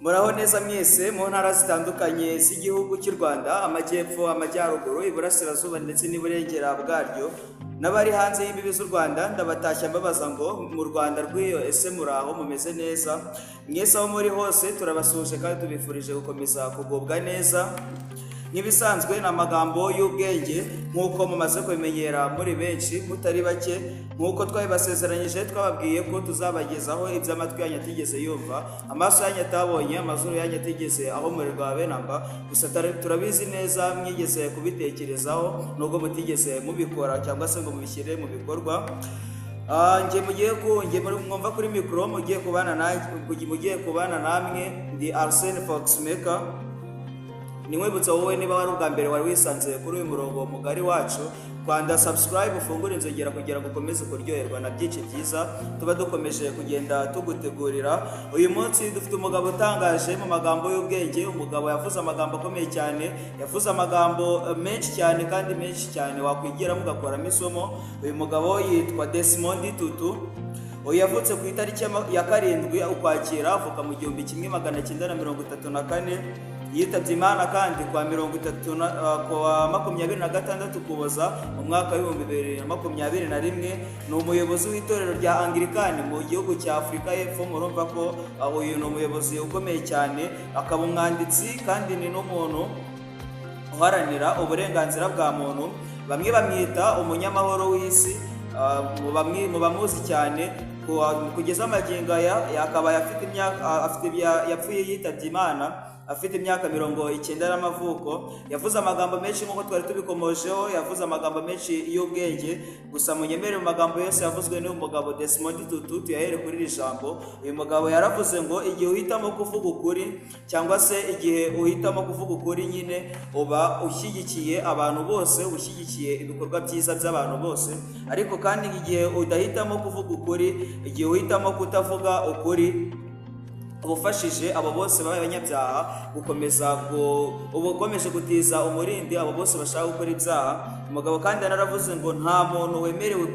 Muraho neza mwese mu ntara zitandukanye z'igihugu cy'u Rwanda, amajyepfo, amajyaruguru, iburasirazuba ndetse n'iburengera bwaryo, n'abari hanze y'imbibi z'u Rwanda. Ndabatashya mbabaza ngo mu Rwanda rw'iyo ese muraho, mumeze neza? Mwese aho muri hose turabasuhuje kandi tubifurije gukomeza kugubwa neza. Nk'ibisanzwe ni amagambo y'ubwenge nk'uko mumaze kubimenyera muri benshi mutari bake. Nk'uko twabibasezeranyije, twababwiye ko tuzabagezaho ibyo amatwi yanyu atigeze yumva, amaso yanyu atabonye, amazuru yanyu atigeze ahumurirwa habe namba. Gusa turabizi neza mwigeze kubitekerezaho nubwo mutigeze mubikora cyangwa se ngo mubishyire mu bikorwa. Njye mugiye ku njye muri mwumva kuri mikoro mugiye kubana nanjye, mugiye kubana namwe, ndi Arsene Foxmaker. Ninkwibutsa wowe niba wari ubwa mbere wari wisanze kuri uyu murongo mugari wacu, kanda subscribe, ufungure inzogera kugira ngo ukomeze kuryoherwa na byinshi byiza tuba dukomeje kugenda tugutegurira. Uyu munsi dufite umugabo utangaje mu magambo y'ubwenge, umugabo yavuze amagambo akomeye cyane, yavuze amagambo menshi cyane kandi menshi cyane wakwigiramo ugakuramo isomo. Uyu mugabo yitwa Desmond Tutu. Uyu yavutse ku itariki ya 7 Ukwakira, avuka mu 1934. Yitabye Imana kandi kwa mirongo itatu na kwa 26 Ukuboza mu mwaka wa 2021. Ni umuyobozi w'itorero rya Anglikani mu gihugu cya Afurika y'Epfo. Murumva ko uyu ni umuyobozi ukomeye cyane, akaba umwanditsi kandi ni n'umuntu uharanira uburenganzira bwa muntu. Bamwe bamwita umunyamahoro w'isi, mu bamuzi cyane. Kugeza amagingo aya yakabaye afite imyaka afite yapfuye yitabye Imana afite imyaka 90 y'amavuko. Yavuze amagambo menshi nk'uko twari tubikomojeho, yavuze amagambo menshi y'ubwenge. Gusa munyemere, mu magambo yose yavuzwe n'uyu mugabo Desmond Tutu, tuyahere kuri iri jambo. Uyu mugabo yaravuze ngo igihe uhitamo kuvuga ukuri, cyangwa se igihe uhitamo kuvuga ukuri nyine, uba ushyigikiye abantu bose, ushyigikiye ibikorwa byiza by'abantu bose. Ariko kandi igihe udahitamo kuvuga ukuri, igihe uhitamo kutavuga ukuri, uba ufashije abo bose b'abanyabyaha gukomeza, uba ukomeje gutiza umurindi abo bose bashaka gukora ibyaha. Umugabo kandi yanaravuze ngo nta muntu wemerewe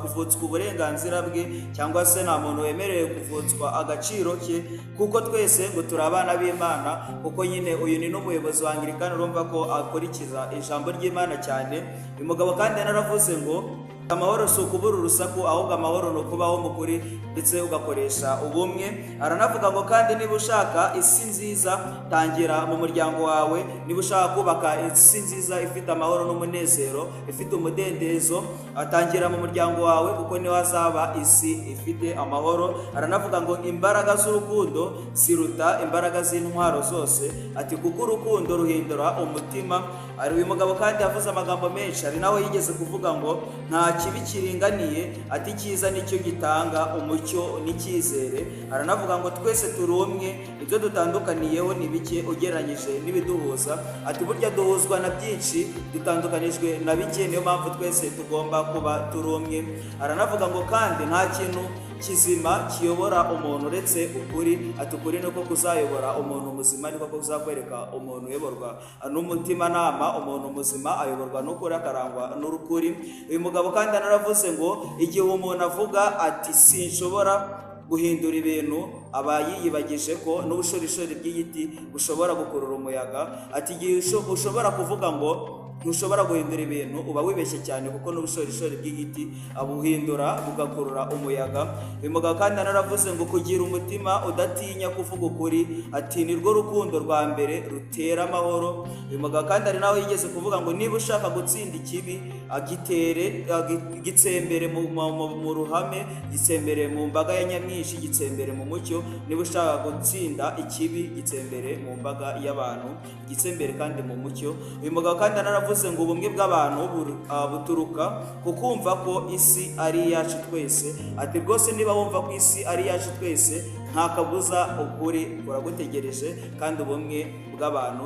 kuvutswa uburenganzira bwe, cyangwa se nta muntu wemerewe kuvutswa agaciro ke, kuko twese ngo turi abana b'Imana. Kuko nyine uyu ni n'umuyobozi wa Anglikani, urumva ko akurikiza ijambo ry'Imana cyane. Uyu mugabo kandi yanaravuze ngo amahoro si ukubura urusaku, ahubwo amahoro ni ukubaho mu kuri ndetse ugakoresha ubumwe. Aranavuga ngo kandi niba ushaka isi nziza, tangira mu muryango wawe. Niba ushaka kubaka isi nziza ifite amahoro n'umunezero, ifite umudendezo, atangira mu muryango wawe, kuko niho hazaba isi ifite amahoro. Aranavuga ngo imbaraga z'urukundo ziruta imbaraga z'intwaro zose, ati kuko urukundo ruhindura umutima. Ari uyu mugabo kandi yavuze amagambo menshi. Hari naho yigeze kuvuga ngo nta kibi kiringaniye, ati icyiza nicyo gitanga umucyo n'icyizere. Aranavuga ngo twese turi umwe, ibyo dutandukaniyeho ni bike ugereranyije n'ibiduhuza. Ati burya duhuzwa na byinshi, dutandukanijwe na bike, niyo mpamvu twese tugomba kuba turi umwe. Aranavuga ngo kandi nta kintu kizima kiyobora umuntu uretse ukuri. Ati ukuri niko kuzayobora umuntu muzima, niko kuzakwereka umuntu uyoborwa n'umutimanama. Umuntu muzima ayoborwa n'ukuri, akarangwa n'urukuri. Uyu mugabo kandi anaravuze ngo igihe umuntu avuga ati sinshobora guhindura ibintu, aba yiyibagije ko n'ubushorishori bw'igiti bushobora gukurura umuyaga. Ati igihe ushobora kuvuga ngo ntushobora guhindura ibintu, uba wibeshye cyane, kuko n'ubushorishori bw'igiti abuhindura bugakurura umuyaga. Uyu mugabo kandi anaravuze ngo kugira umutima udatinya kuvuga ukuri, ati ni rwo rukundo rwa mbere rutera amahoro. Uyu mugabo kandi hari nawe yigeze kuvuga ngo niba ushaka gutsinda ikibi, agitere gitsembere mu ruhame, gitsembere mu mbaga ya nyamwinshi, gitsembere mu mucyo. Niba ushaka gutsinda ikibi, gitsembere mu mbaga y'abantu, gitsembere kandi mu mucyo. Uyu mugabo kandi anaravuze ngo ubumwe bw'abantu buturuka ku kumva ko isi ari iyacu twese. Ati rwose niba wumva ko isi ari iyacu twese, nta kabuza ukuri kuragutegereje, kandi ubumwe bw'abantu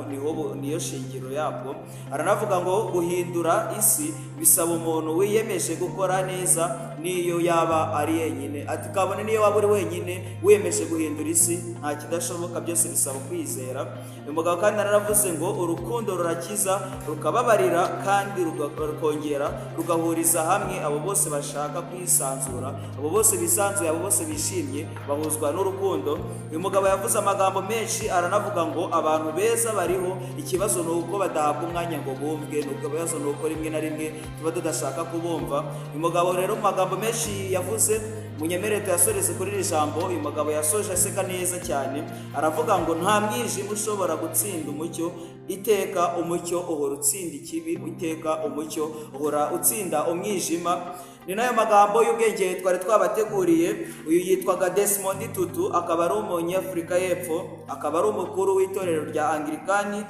niyo shingiro yabwo. Aranavuga ngo guhindura isi bisaba umuntu wiyemeje gukora neza. n'iyo yaba ari yenyine. Ati kabone niyo waba uri wenyine wiyemeje guhindura isi, nta kidashoboka, byose bisaba kwizera. Uyu mugabo kandi naravuze ngo urukundo rurakiza, rukababarira, kandi rukongera rugahuriza hamwe abo bose bashaka kwisanzura, abo bose bisanzuye, abo bose bishimye bahuzwa n'urukundo. Uyu mugabo yavuze amagambo menshi, aranavuga ngo abantu beza bariho, ikibazo ni uko badahabwa umwanya ngo bumvwe, ni ikibazo ni uko rimwe na rimwe tuba tudashaka kubumva. Uyu mugabo rero mu magambo menshi yavuze, munyemerere tuyasoreze kuri iri jambo. Uyu mugabo yasoje aseka neza cyane, aravuga ngo nta mwijima ushobora gutsinda umucyo, iteka umucyo uhora utsinda ikibi, iteka umucyo uhora utsinda umwijima. Ni nayo magambo y'ubwenge twari twabateguriye. Uyu yitwaga Desmond Tutu, akaba ari umunyafurika y'Epfo, akaba ari umukuru w'itorero rya Anglikani.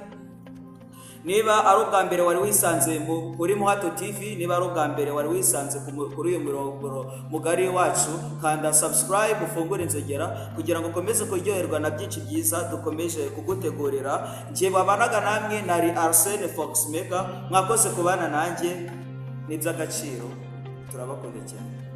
Niba ari ubwa mbere wari wisanze kuri Muhato TV, niba ari ubwa mbere wari wisanze kuri uyu murongo mugari wacu, kanda subscribe, ufungure inzogera kugira ngo ukomeze kuryoherwa na byinshi byiza dukomeje kugutegurira. Njye babanaga namwe nari Arsene Foxmaker. Mwakoze kubana nanjye, ni iby'agaciro, turabakunda cyane.